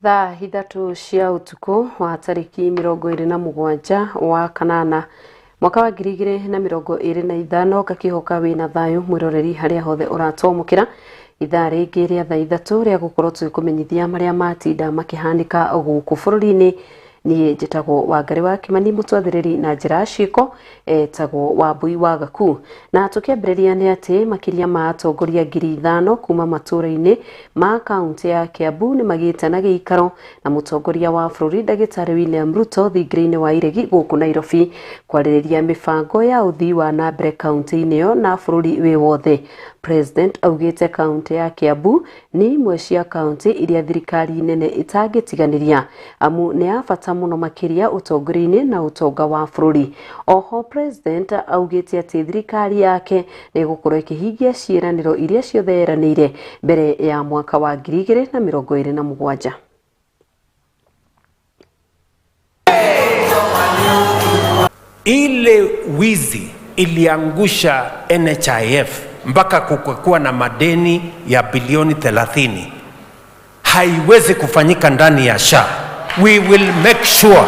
Thaa ithatũ cia ũtukũ wa tarĩki 27 wa kanana mwaka wa 2025, ngakĩhoka wĩna thayũ mwĩroreri harĩa hothe ũratwamũkĩra. Ithaa rĩngĩ rĩa thaa ithatũ rĩa gũkorwo tũgĩkũmenyithia marĩa matinda makĩhanĩka gũkũ bũrũri-inĩ. Niĩ njĩtagwo Wangarĩ wa Kimani, mũtwathĩrĩri na njĩra ya ciĩko etagwo Wambui wa Gaku. Na tũkĩambĩrĩria nĩ atĩ makĩria ma atongoria 5,000 kuma matũũra-inĩ ma kaũntĩ ya Kiambu nĩ magĩte na gĩikaro na mũtongoria wa bũrũri Ndagĩtarĩ William Ruto thingira-inĩ wa Iregi gũkũ Nairobi kwarĩrĩria mĩbango ya ũthii wa na mbere kaũntĩ-inĩ ĩyo na bũrũri wĩ wothe. President augĩte kaũntĩ ya Kiambu nĩ imwe cia kaũntĩ iria thirikari nene ĩtangĩtiganĩria amu nĩ ya bata mũno makĩria ũtongoria-inĩ na ũtonga wa bũrũri. Oho President augĩte atĩ thirikari yake nĩ ĩgũkorwo ĩkĩhingia ciĩranĩro iria ciothe yeranĩire mbere ya mwaka wa 2027. Ile wizi iliangusha NHIF mpaka kukakuwa na madeni ya bilioni 30 haiwezi kufanyika ndani ya SHA. We will make sure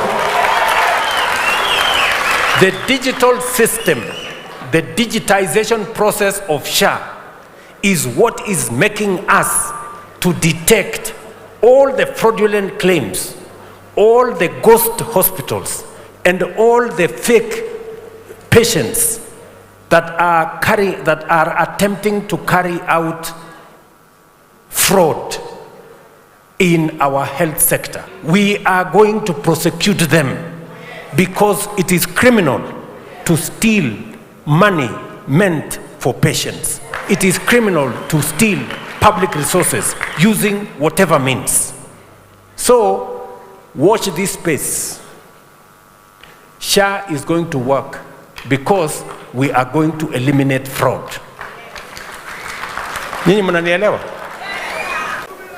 the digital system, the digitization process of SHA is what is making us to detect all the fraudulent claims, all the ghost hospitals, and all the fake patients that are attempting to carry out fraud in our health sector. We are going to prosecute them because it is criminal to steal money meant for patients. It is criminal to steal public resources using whatever means. So, watch this space. SHA is going to work because we are going to eliminate fraud. Nyinyi mnanielewa?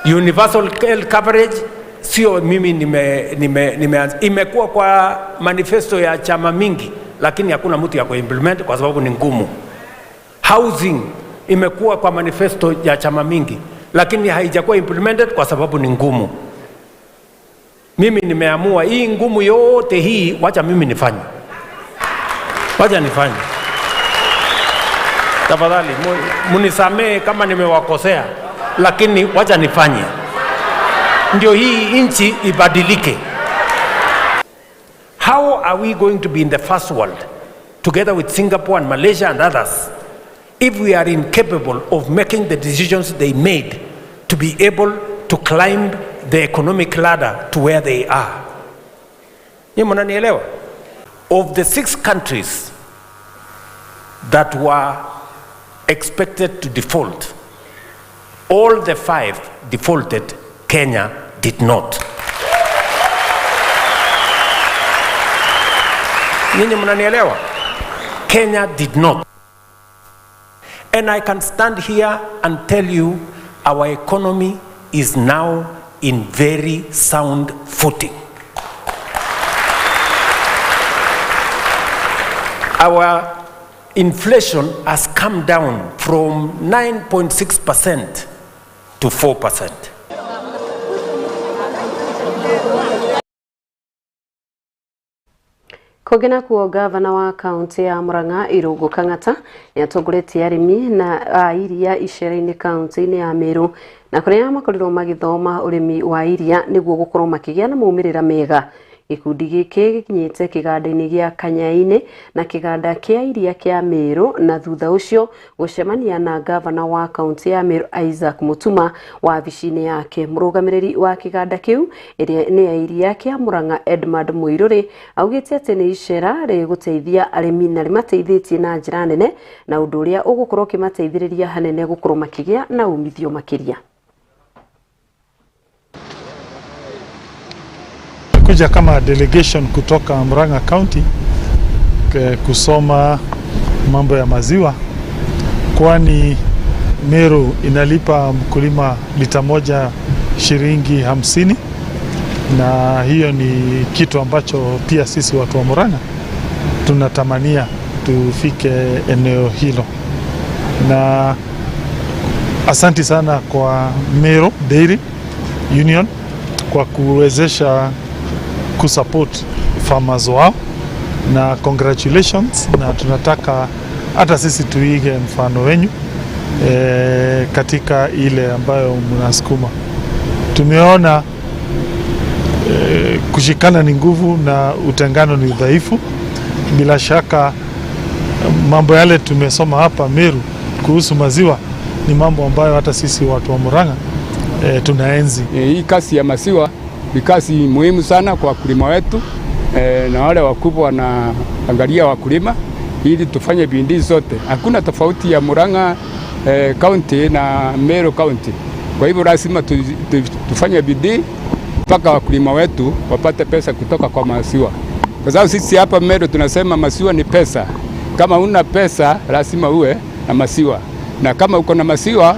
Universal health coverage sio mimi nime imekuwa kwa manifesto ya chama mingi, lakini hakuna mtu ya kuimplement kwa sababu ni ngumu. Housing imekuwa kwa manifesto ya chama mingi, lakini haijakuwa implemented kwa sababu ni ngumu. Mimi nimeamua hii ngumu yote hii, wacha mimi nifanye, wacha nifanye. Tafadhali munisamee kama nimewakosea, lakini wacha nifanye, ndio hii nchi ibadilike. How are we going to be in the first world together with Singapore and Malaysia and others if we are incapable of making the decisions they made to be able to climb the economic ladder to where they are? Nyinyi mnanielewa? Of the 6 countries that were expected to default, all the 5 defaulted, Kenya did not. Nyinyi mnanielewa? Kenya did not. And I can stand here and tell you our economy is now in very sound footing. Our inflation has come down from 9.6% to 4%. Kũngĩ nakuo gavana wa kaũntĩ ya Murang'a Irũngũ Kang'ata nĩatongoretie arĩmi na a iria icera-inĩ kaũntĩ-inĩ ya Meru na kũrĩa makorirwo magĩthoma ũrĩmi wa iria nĩguo gũkorwo makĩgĩa na maumĩrĩra mega. Gĩkundi gĩkĩ gĩkinyĩte kĩganda-inĩ gĩa Kanyainĩ na kĩganda kĩa iria kĩa Meru na thutha ũcio gũcemania na gavana wa kaũntĩ ya Meru Isaac Mutuma wabici-inĩ yake. Mũrũgamĩrĩri wa kĩganda kĩu ĩrĩa nĩ ya iria kĩa Murang'a Edmund Muiruri augĩte atĩ nĩ icera rĩgũteithia arĩmi na rĩmateithĩtie na njĩra nene na ũndũ ũrĩa ũgũkorwo ũkĩmateithĩrĩria hanene gũkorwo makĩgĩa na umithio makĩria. Kuja kama delegation kutoka Murang'a County kusoma mambo ya maziwa, kwani Meru inalipa mkulima lita moja shilingi 50, na hiyo ni kitu ambacho pia sisi watu wa Murang'a tunatamania tufike eneo hilo. Na asanti sana kwa Meru Dairy Union kwa kuwezesha kusupport farmers wao, na congratulations, na tunataka hata sisi tuige mfano wenyu katika ile ambayo mnasukuma. Tumeona kushikana ni nguvu na utengano ni udhaifu. Bila shaka mambo yale tumesoma hapa Meru kuhusu maziwa ni mambo ambayo hata sisi watu wa Murang'a tunaenzi. Hii kazi ya maziwa ni kazi muhimu sana kwa wakulima wetu na wale wakubwa wanaangalia wakulima ili tufanye bidii zote. Hakuna tofauti ya Murang'a County na Meru County. Kwa hivyo lazima tufanye bidii mpaka wakulima wetu wapate pesa kutoka kwa maziwa, kwa sababu sisi hapa Meru tunasema maziwa ni pesa. Kama una pesa lazima uwe na maziwa, na kama uko na maziwa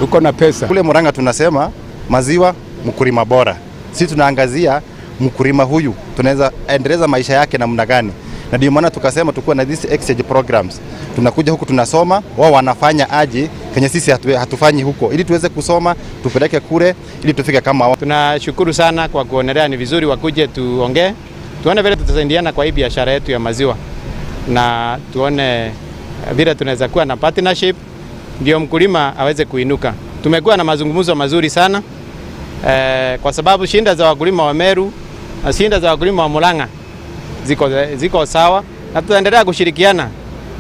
uko na pesa. Kule Murang'a tunasema maziwa mkulima bora. Sisi tunaangazia mkulima huyu tunaweza endeleza maisha yake namna gani, na ndio maana tukasema tukuwa na these exchange programs. Tunakuja huku tunasoma, wao wanafanya aje kenye sisi hatufanyi huko, ili tuweze kusoma tupeleke kule, ili tufike kama wao. Tunashukuru sana kwa kuonelea ni vizuri wakuje tuongee, tuone vile tutasaidiana kwa hii biashara yetu ya maziwa, na tuone vile tunaweza kuwa na partnership ndio mkulima aweze kuinuka. Tumekuwa na mazungumzo mazuri sana kwa sababu shinda za wakulima wa Meru na shinda za wakulima wa Murang'a ziko sawa, na tutaendelea kushirikiana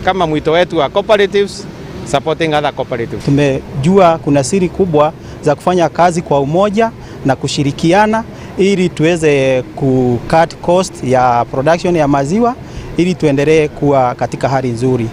kama mwito wetu wa cooperatives supporting other cooperatives. Tumejua kuna siri kubwa za kufanya kazi kwa umoja na kushirikiana ili tuweze ku cut cost ya production ya maziwa ili tuendelee kuwa katika hali nzuri.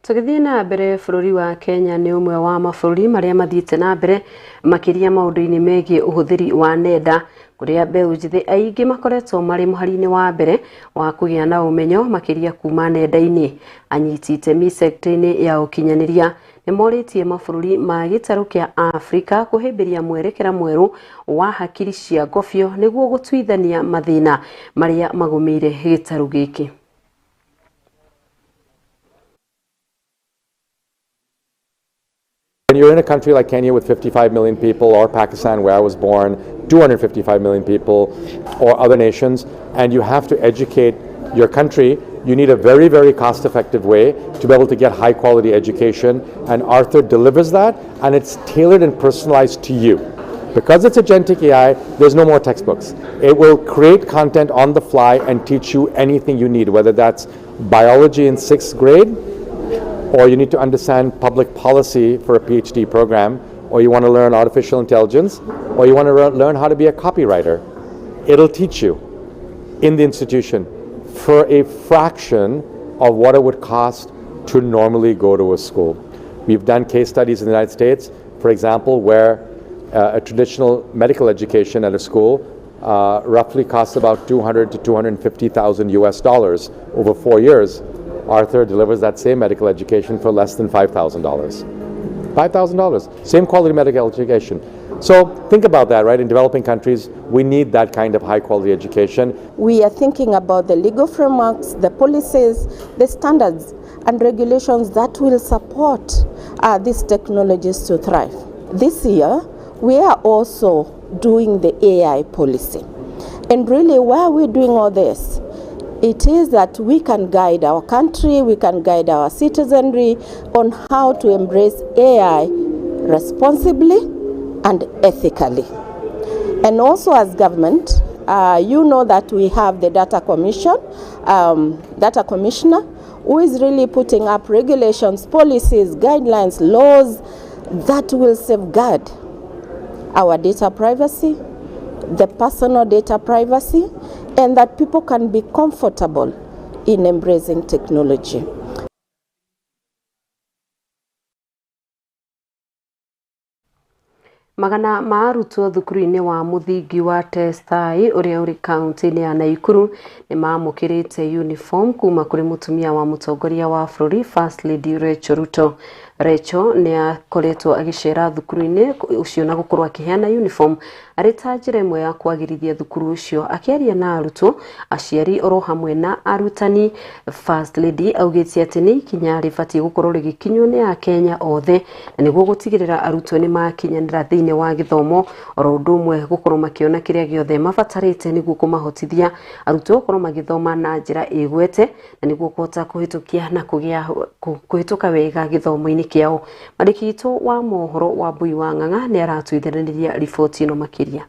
Tũgĩthiĩ na mbere, bũrũri wa Kenya nĩ ũmwe wa mabũrũri marĩa mathiĩte na mbere makĩria maũndũ-inĩ megiĩ ũhũthĩri wa nenda, kũrĩa mbeũ njĩthĩ aingĩ makoretwo marĩ mũhari-inĩ wa mbere wa kũgĩa na ũmenyo makĩria kuma nenda-inĩ. Anyiti itemi sekta-inĩ ya ũkinyanĩria nĩ morĩtie mabũrũri ma gĩtarũ kĩa Afrika kũhĩmbĩria mwerekera mwerũ wa hakiri cia ngobio nĩguo gũtuithania mathĩna marĩa magũmĩire gĩtarũ gĩkĩ. When you're in a country like Kenya with 55 million people, or Pakistan, where I was born, 255 million people, or other nations, and you have to educate your country, you need a very, very cost-effective way to be able to get high-quality education, and Arthur delivers that, and it's tailored and personalized to you. Because it's agentic AI, there's no more textbooks. It will create content on the fly and teach you anything you need, whether that's biology in 6th grade, or you need to understand public policy for a PhD program, or you want to learn artificial intelligence, or you want to learn how to be a copywriter. It'll teach you in the institution for a fraction of what it would cost to normally go to a school. We've done case studies in the United States, for example, where a traditional medical education at a school roughly costs about $200,000 to $250,000 US dollars over 4 years. Arthur delivers that same medical education for less than $5,000. $5,000, same quality medical education. So think about that, right? In developing countries, we need that kind of high quality education. We are thinking about the legal frameworks, the policies, the standards and regulations that will support these technologies to thrive. This year, we are also doing the AI policy. And really, why are we doing all this? It is that we can guide our country, we can guide our citizenry on how to embrace AI responsibly and ethically. And also as government, you know that we have the data commission, data commissioner, who is really putting up regulations, policies, guidelines, laws that will safeguard our data privacy, the personal data privacy, and that people can be comfortable in embracing technology. Magana ma arutwo thukuru-inĩ wa mũthingi wa Testai ũrĩa ũrĩ kaunti-inĩ ya Naikuru nĩ mamũkĩrĩte uniform kuma kũrĩ mũtumia wa mũtongoria wa bũrũri First Lady Rachel Ruto. Rachel nĩ akoretwo agĩcera thukuru-inĩ ũcio na gũkorwo akĩheana uniform arĩ ta njĩra ĩmwe ya kwagĩrithia thukuru ũcio. Akĩaria na arutwo, aciari oro hamwe na arutani, First Lady augĩte atĩ nĩ ikinya rĩbatiĩ gũkorwo rĩgĩkinywo nĩ Akenya othe na nĩguo gũtigĩrĩra arutwo nĩ makinyanĩra thĩinĩ wa gĩthomo oro ũndũ ũmwe gũkorwo makĩona kĩrĩa gĩothe mabatarĩte nĩguo kũmahotithia arutwo gũkorwo magĩthoma na njĩra ĩgwete na nĩguo kũhota kũhĩtũkia na kũgĩa kũhĩtũka wega gĩthomo-inĩ kĩao. Mwandĩki witũ wa mohoro Wambui wa Ng'ang'a nĩ aratuithanĩria riboti ĩno makĩria.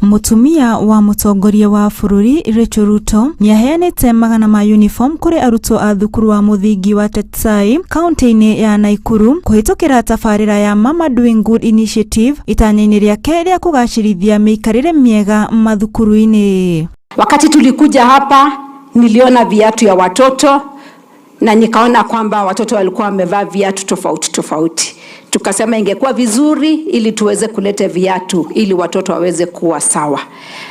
Mũtumia wa mũtongoria wa bũrũri Rachel Ruto nĩaheanĩte magana ma uniform kũrĩ arutwo a thukuru wa mũthingi wa Tetsai kaunti-inĩ ya Naikuru kũhĩtũkĩra tabarĩra ya Mama Doing Good Initiative itanya-inĩ rĩake rĩa kũgacĩrithia mĩikarĩre mĩega mathukuru-inĩ. Wakati tulikuja hapa niliona viatu ya watoto na nikaona kwamba watoto walikuwa wamevaa viatu tofauti tofauti. Tukasema ingekuwa vizuri ili tuweze kuleta viatu ili watoto waweze kuwa sawa.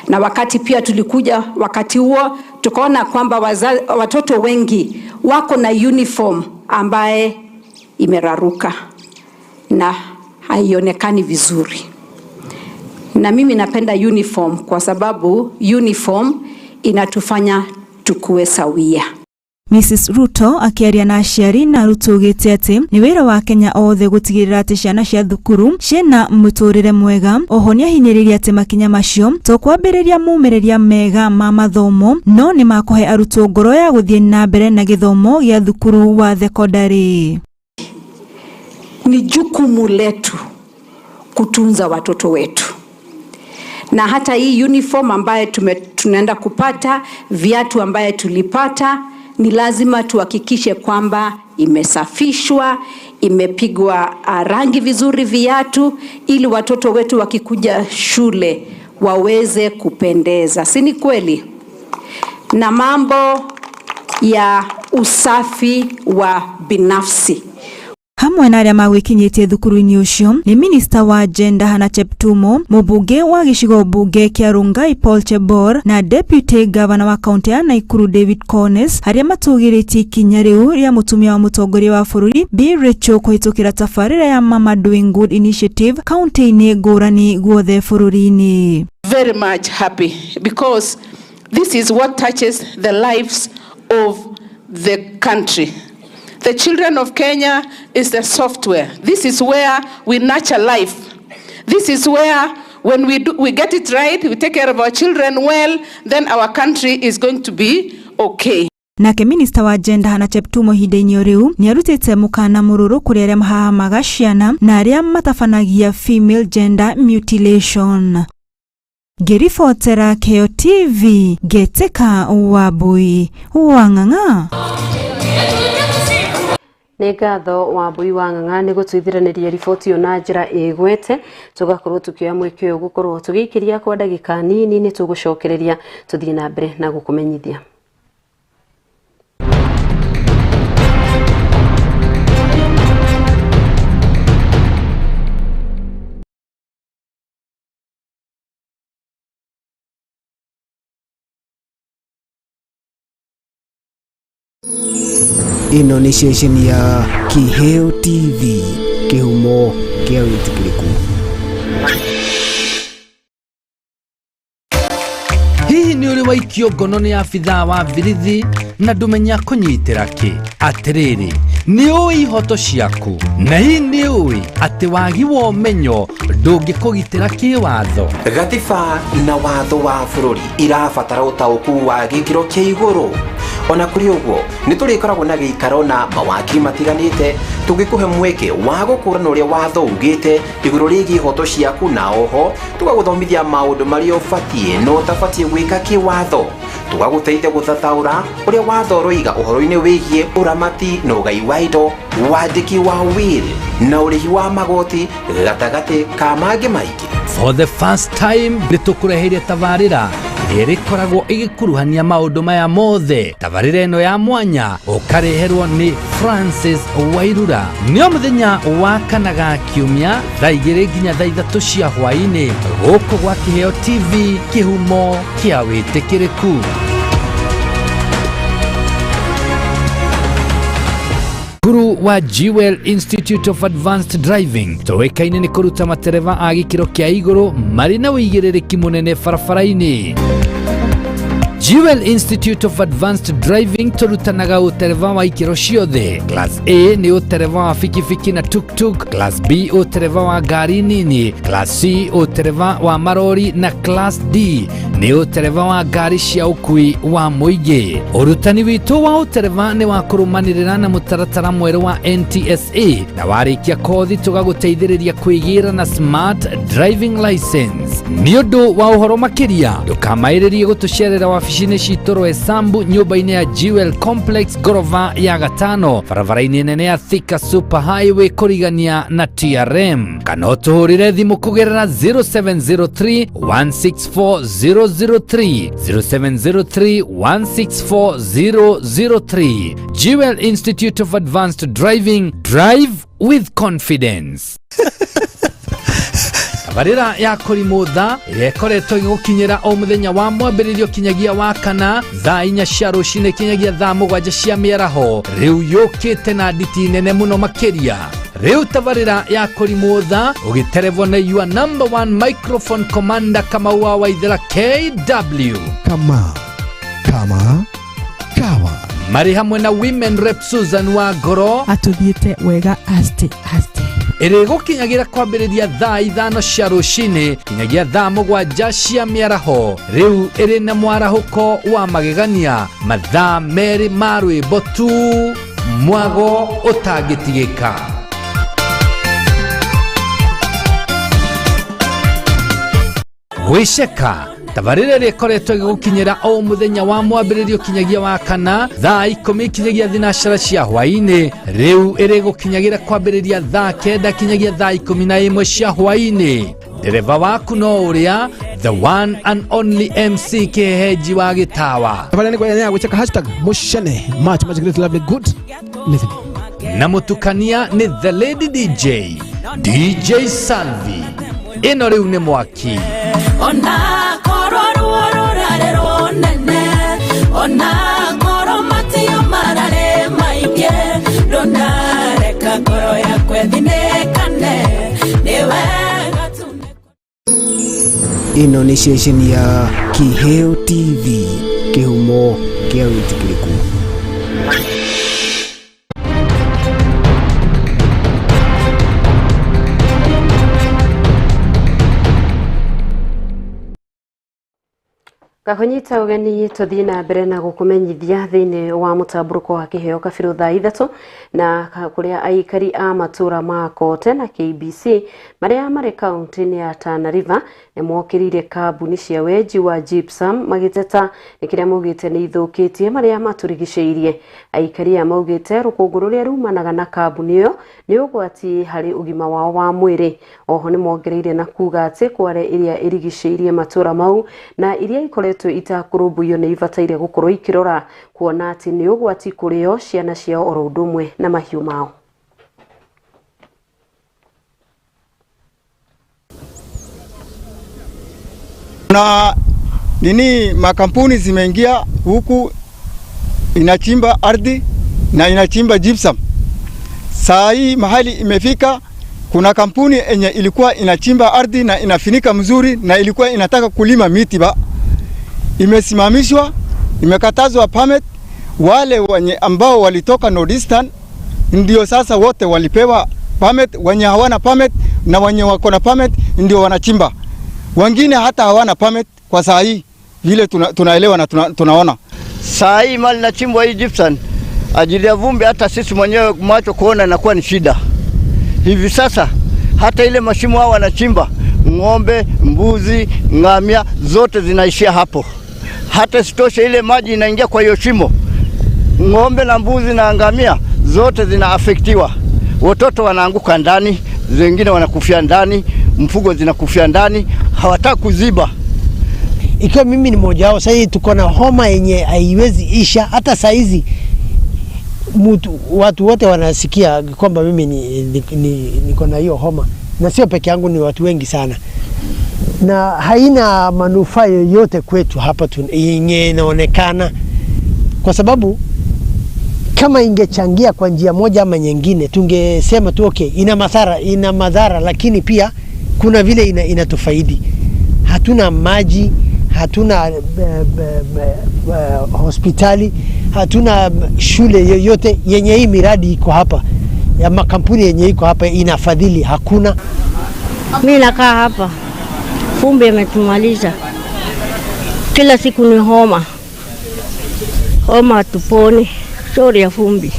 Na wakati pia tulikuja wakati huo tukaona kwamba watoto wengi wako na uniform ambaye imeraruka na haionekani vizuri. Na mimi napenda uniform kwa sababu uniform inatufanya tukue sawia. Mrs Ruto akĩaria na aciari na arutwo augĩte atĩ nĩ wĩra wa Kenya othe gũtigĩrĩra atĩ ciana cia thukuru ciĩna mũtũrĩre mwega. Oho nĩahinyĩrĩirie atĩ makinya macio to kwambĩrĩria maumĩrĩra mega ma mathomo no nĩ makũhe arutwo ngoro ya gũthiĩ na mbere na gĩthomo gĩa thukuru wa thekondarĩ. Ni jukumu letu kutunza watoto wetu, na hata hii uniform ambaye tunaenda kupata, viatu ambaye tulipata, ni lazima tuhakikishe kwamba imesafishwa, imepigwa rangi vizuri viatu, ili watoto wetu wakikuja shule waweze kupendeza. Si ni kweli? Na mambo ya usafi wa binafsi. Hamwe na arĩa magwĩkinyĩtie thukuru-inĩ ũcio nĩ minista wa gender Hannah Cheptumo, mũmbunge wa gĩcigo mbunge kĩa Rongai Paul Chebor na deputy governor wa kaunti ya Naikuru David Kones, arĩa matũgĩrĩtie ikinya rĩu rĩa mũtumia wa mũtongoria wa bũrũri Bi Rachel kũhĩtũkĩra tabarĩra ya Mama Doing Good Initiative kaunti-inĩ ngũrani guothe bũrũri-inĩ. Very much happy because this is what touches the lives of the country. The children of Kenya is the software. This is where we nurture life. This is where when we get it right, we take care of our children well, then our country is going to be okay. Nake minista wa gender Hannah Cheptumo ihinda-inĩ o rĩu nĩarutĩte mũkana mũrũrũ kũrĩ arĩa mahahamaga ciana na arĩa matabanagia female gender mutilation. Ngĩribotera Kĩo TV ngetĩka Wambui wa Ng'ang'a. Nĩ ngatho Wambui wa Ng'ang'a nĩ gũtuithiranĩria riboti ĩyo na njĩra ĩgwete. Tũgakorwo tũkĩoya mweke ũyũ gũkorwo tũgĩikĩria kwa ndagĩka nini, nĩ tũgũcokereria tũthiĩ na mbere na gũkũmenyithia. Ĩno nĩ ceceni ya Kĩheo TV, kĩhumo kĩa wĩtĩkĩrĩku. Hihi nĩ ũrĩ waikio ngono nĩ abithaa wa birithi na ndũmenya kũnyitĩra kĩ? Atĩrĩrĩ, nĩ ũĩ ihoto ciaku? Na hihi nĩ ũĩ atĩ wagi wa ũmenyo ndũngĩkũgitĩra kĩwatho? Gatiba na watho wa bũrũri irabatara ũtaũku wa gĩkĩro kĩa igũrũ. Ona kũrĩ ũguo, nĩ tũrĩkoragwo na gĩikaro na mawakiri matiganĩte tũgĩkũhe mweke wa gũkũrana ũrĩa watho ugĩte igũrũ rĩgiĩ ihoto ciaku, na oho tũgagũthomithia maũndũ marĩa ũbatiĩ na ũtabatiĩ gwĩka kĩwatho. Tũgagũteithia gũthathaũra ũrĩa watho ũroiga ũhoro-inĩ wĩgiĩ ũramati na ũgai wa indo, wandĩki wa will na ũrĩhi wa magoti gatagatĩ ka mangĩ maingĩ. For the first time nĩ tũkũreheire tabarĩra Ĩrĩa ĩrĩkoragwo ĩgĩkuruhania maũndũ maya mothe. Tabarĩra ĩno ya mwanya ũkareherwo nĩ Francis Wairura. Nĩ o mũthenya wa kana ga kiumia thaa 2 nginya thaa 3 cia hwaĩ-inĩ gũkũ gwa Kĩheo TV, kĩhumo kĩa wĩtĩkĩrĩku. Cukuru wa Jewel Institute of Advanced Driving tũĩkaine nĩ kũruta matereba a gĩkĩro kĩa igũrũ marĩ na ũigĩrĩrĩki mũnene barabara-inĩ. Jewel Institute of Advanced Driving tũrutanaga ũtereba wa ikĩro ciothe. Class A nĩ ũtereba wa bikibiki na tuktuk, Class B ũtereba wa ngari nini, Class C ũtereba wa marori na Class D nĩ ũtereba wa ngari cia ũkui wa mũingĩ. Ũrutani witũ wa ũtereba nĩ wa kũrũmanĩrĩra na mũtaratara mwerũ wa NTSA na warĩkia kothi tũgagũteithĩrĩria kwĩgĩra na smart driving license. Nĩ ũndũ wa ũhoro makĩria ndũkamaĩrĩrie gũtũcerera wabici-inĩ citũ Roysambu nyũmba-inĩ ya Jewel Complex ngorova ya gatano barabara-inĩ nene ya Thika Super Highway kũrigania na TRM, kana ũtũhũrĩre thimũ kũgerera 0703 164 003 0703 164 003. Jewel Institute of Advanced Driving, drive with confidence. Tabarĩra ya kũrimũtha ĩrĩa ĩkoretwo ĩgĩgũkinyĩra o mũthenya wa mwambĩrĩrio kinyagia wa kana thaa 4 cia rũcinĩ kinyagia thaa 7 cia mĩaraho rĩu yũkĩte na nditi nene mũno makĩria. Rĩu tabarĩra ya kũrimũtha ũgĩterebwo nĩ your number one microphone commander Kamau wa Waithera KW. Kama kama kawa marĩ hamwe na women rep Susan wa Ngoro atũthiĩte wega aste aste. Ĩrĩgũkinyagira kwambĩrĩria thaa 5 cia rũcinĩ kinyagia thaa 7 cia mĩaraho. Rĩu ĩrĩ na mwarahũko wa magegania, mathaa 2 ma rwĩmbo tu, mwago ũtangĩtigĩka. Gwĩceka tabarĩra ĩrĩa ĩkoretwo ĩgĩgũkinyĩra o mũthenya wa mwambĩrĩrio kinyagia wa kana thaa 10 kinyagia 12 cia hwaĩ-inĩ rĩu ĩrĩgũkinyagĩra kwambĩrĩria thaa 9 kinyagia thaa 11 cia hwaĩ-inĩ. Ndereba waku no ũrĩa the one and only MC Kĩhehenji wa Gĩtawa. Tabarĩra nĩ ya gwĩceka hashtag mushene much much great lovely good listening. Na mũtukania nĩ the lady DJ DJ Salvi. Ĩno rĩu nĩ mwaki. Ona korwo ruo rũrarĩ rũnene, ona korwo matio mararĩ maingĩ, ndũnareka ngoro yakwa ĩthinĩkane, nĩ wega tu. Ĩno nĩ ceceni ya Kĩheo TV, kĩhumo kĩa wĩtĩkĩrĩku. Ngakũnyita ũgeni tũthiĩ na mbere na gũkũmenyithia thĩinĩ wa mũtambũrũko wa Kĩheo kabirũ thaa 3 na kũrĩa aikari a matũra ma Kote na KBC marĩa marĩ kaunti-inĩ ya Tana River nĩ mokĩrĩire kambuni cia wenji wa gypsum magĩteta nĩ kĩrĩa maugĩte nĩ ithũkĩtie marĩa matũrigicĩirie. Aikari aya maugĩte rũkũngũ rũrĩa rumanaga na kambuni ĩyo nĩ ũgwati harĩ ũgima wao wa mwĩrĩ. Oho nĩ mongereire na kuga atĩ kware ĩrĩa ĩrigicĩirie matũra mau na iria ikoretwo itakũrũmbũiyo nĩ ibataire gũkorwo ikĩrora kuona atĩ nĩ ũgwati kũrĩ o, ciana ciao oro ũndũ ũmwe na mahiũ mao. Na nini makampuni zimeingia huku inachimba ardhi na inachimba gypsum. Saa hii mahali imefika, kuna kampuni enye ilikuwa inachimba ardhi na inafinika mzuri na ilikuwa inataka kulima miti ba imesimamishwa, imekatazwa permit. Wale wenye ambao walitoka Northeastern ndio sasa wote walipewa permit, wenye hawana permit na wenye wako na permit ndio wanachimba. Wengine hata hawana permit kwa saa hii vile tunaelewa na tunaona. Saa hii mali nachimbwa hii gypsum ajili ya vumbi, hata sisi mwenyewe macho kuona inakuwa ni shida. Hivi sasa hata ile mashimo hao wanachimba, ng'ombe, mbuzi, ngamia zote zinaishia hapo. Hata sitoshe ile maji inaingia kwa hiyo shimo, ng'ombe na mbuzi na ngamia zote zinaafektiwa. Watoto wanaanguka ndani, wengine wanakufia ndani, mfugo zinakufia ndani, hawataka kuziba. Ikiwa mimi ni mmoja wao, sasa tuko na homa yenye haiwezi isha. Hata saa hizi watu wote wanasikia kwamba mimi niko na hiyo homa, na sio peke yangu, ni watu wengi sana, na haina manufaa yoyote kwetu hapa yenye inaonekana, kwa sababu kama ingechangia kwa njia moja ama nyingine tungesema tu okay, ina madhara, lakini pia kuna vile inatufaidi. Hatuna maji, hatuna hospitali, hatuna shule yoyote yenye hii miradi iko hapa ya makampuni yenye iko hapa inafadhili, hakuna. Mimi nakaa hapa, fumbi imetumaliza, kila siku ni homa homa, hatuponi shauri ya fumbi.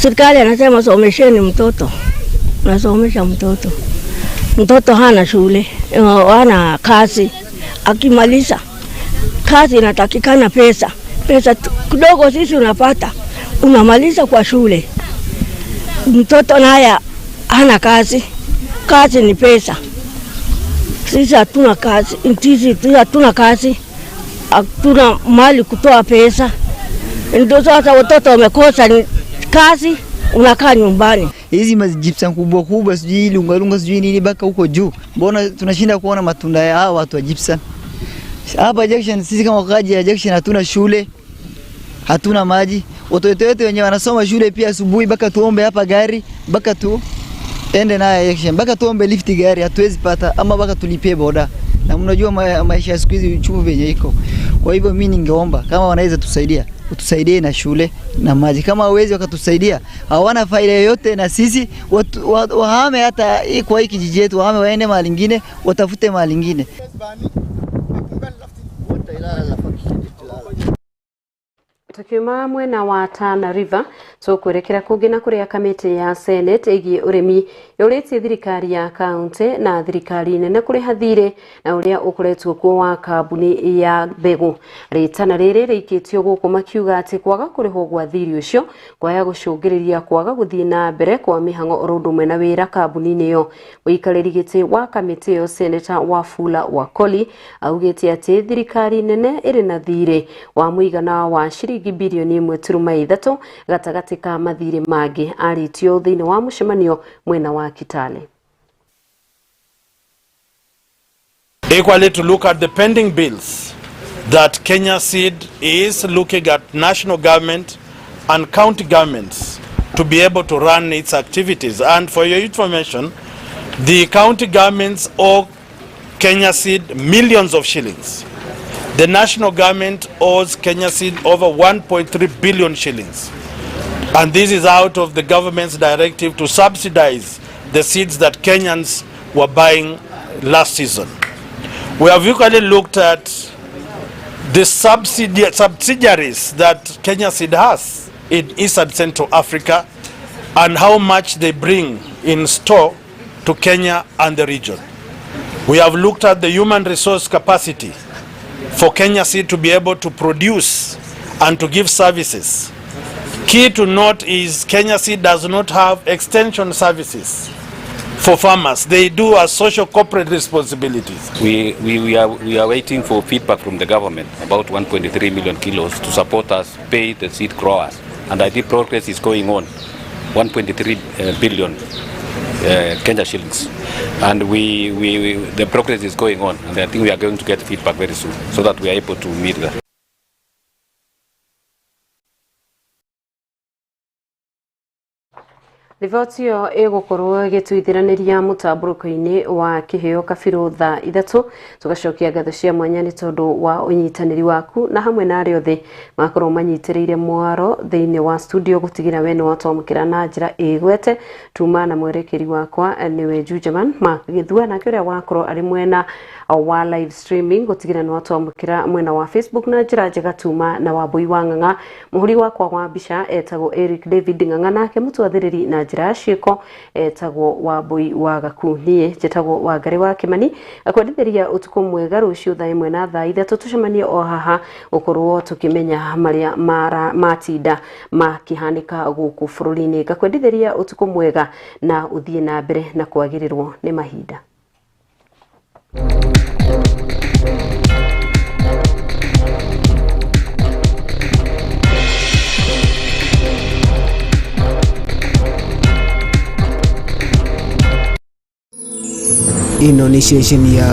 Serikali anasema somesheni mtoto, nasomesha mtoto, mtoto hana shule, hana kazi. Akimaliza kazi inatakikana pesa, pesa kidogo sisi unapata, unamaliza kwa shule. Mtoto naye hana kazi, kazi ni pesa. Sisi hatuna kazi, sisi hatuna kazi, hatuna mali kutoa pesa. Ndio sasa watoto wamekosa kazi, unakaa nyumbani. Hizi majipsa kubwa kubwa sijui lunga lunga sijui nini baka huko juu, mbona tunashinda kuona matunda ya hawa watu wa gypsum hapa Junction? Sisi kama wakaji ya Junction hatuna shule, hatuna maji. Watoto wetu wenyewe wanasoma shule pia asubuhi, baka tuombe hapa gari, baka tu ende naye Junction, baka tuombe lift gari, hatuwezi pata, ama baka tulipie boda. Na mnajua maisha ya siku hizi uchumi venye iko. Kwa hivyo mimi ningeomba kama wanaweza tusaidia, utusaidie na shule na maji. Kama hawezi wakatusaidia, hawana faida yoyote na sisi, wahame hata kwa hiki kijiji yetu, wahame waende mahali nyingine, watafute mahali nyingine. Tukiuma mwena wa Tana River tukwerekera kungi na kuria kamiti ya Senate igie urimi yuritie thirikari ya kaunti na thirikari nene kuriha thiri na uria ukoretwo kuo wa kambuni ya mbegu. Ritana riri riikitio guku makiuga ati kwaga kurihwo gwa thiri ucio kwaya gucungiriria kwaga guthii na mbere kwa mihango oro undu umwe na wira kambuni-ini iyo. Muikariri giti wa kamiti iyo Senator Wafula Wakoli augite ati thirikari nene iri na thiri wa muigana wa shiringi bilioni 1.3 gatagati ka mathiri mangi aritio thiini wa mucemanio mwena wa Kitale. Equally, to look at the pending bills that Kenya Seed is looking at national government and county governments to be able to run its activities. And for your information, the county governments owe Kenya Seed millions of shillings. The national government owes Kenya Seed over 1.3 billion shillings. And this is out of the government's directive to subsidize the seeds that Kenyans were buying last season. We have equally looked at the subsidiaries that Kenya Seed has in East and Central Africa and how much they bring in store to Kenya and the region. We have looked at the human resource capacity for Kenya Seed to be able to produce and to give services. Key to note is Kenya Seed does not have extension services for farmers. They do a social corporate responsibilities. We are waiting for feedback from the government about 1.3 million kilos to support us pay the seed growers. And I think progress is going on, 1.3 billion Kenya shillings. And the progress is going on, and I think we are going to get feedback very soon so that we are able to meet that. Riboti ĩyo ĩgũkorwo ĩgĩtuithĩranĩria mũtambũrũko-inĩ wa kĩheo kabirũ thaa 3. Tũgacokia ngatho cia mwanya nĩ tondũ wa ũnyitanĩri waku na hamwe na arĩa othe makorwo manyitĩrĩire mwaro thĩinĩ wa studio gũtigĩra we nĩ watwamũkĩra na njĩra ĩgwete. Tuma na mwerekeri wakwa nĩwe Jujaman Magĩthua, nake ũrĩa wakorwo arĩ mwena wa live streaming gũtigĩra nĩ watwamũkĩra mwena wa Facebook na njĩra njega. Tuma na Wambui wa Ng'ang'a, mũhũri wakwa wa mbica etagwo Eric David Ng'ang'a, nake mũtwathĩrĩri na njĩra ya ciĩko etagwo Wambui wa Gaku. Niĩ njĩtagwo Wangari wa Kimani, akwendithĩria ũtukũ mwega. Rũciũ thaa 1 na thaa 3 tũcemanie o haha gũkorwo tũkĩmenya marĩa matinda makĩhanĩka gũkũ bũrũri-inĩ. Ngakwendithĩria ũtukũ mwega na ũthiĩ na mbere na kwagĩrĩrwo nĩ mahinda. Ĩno nĩ ceceni ya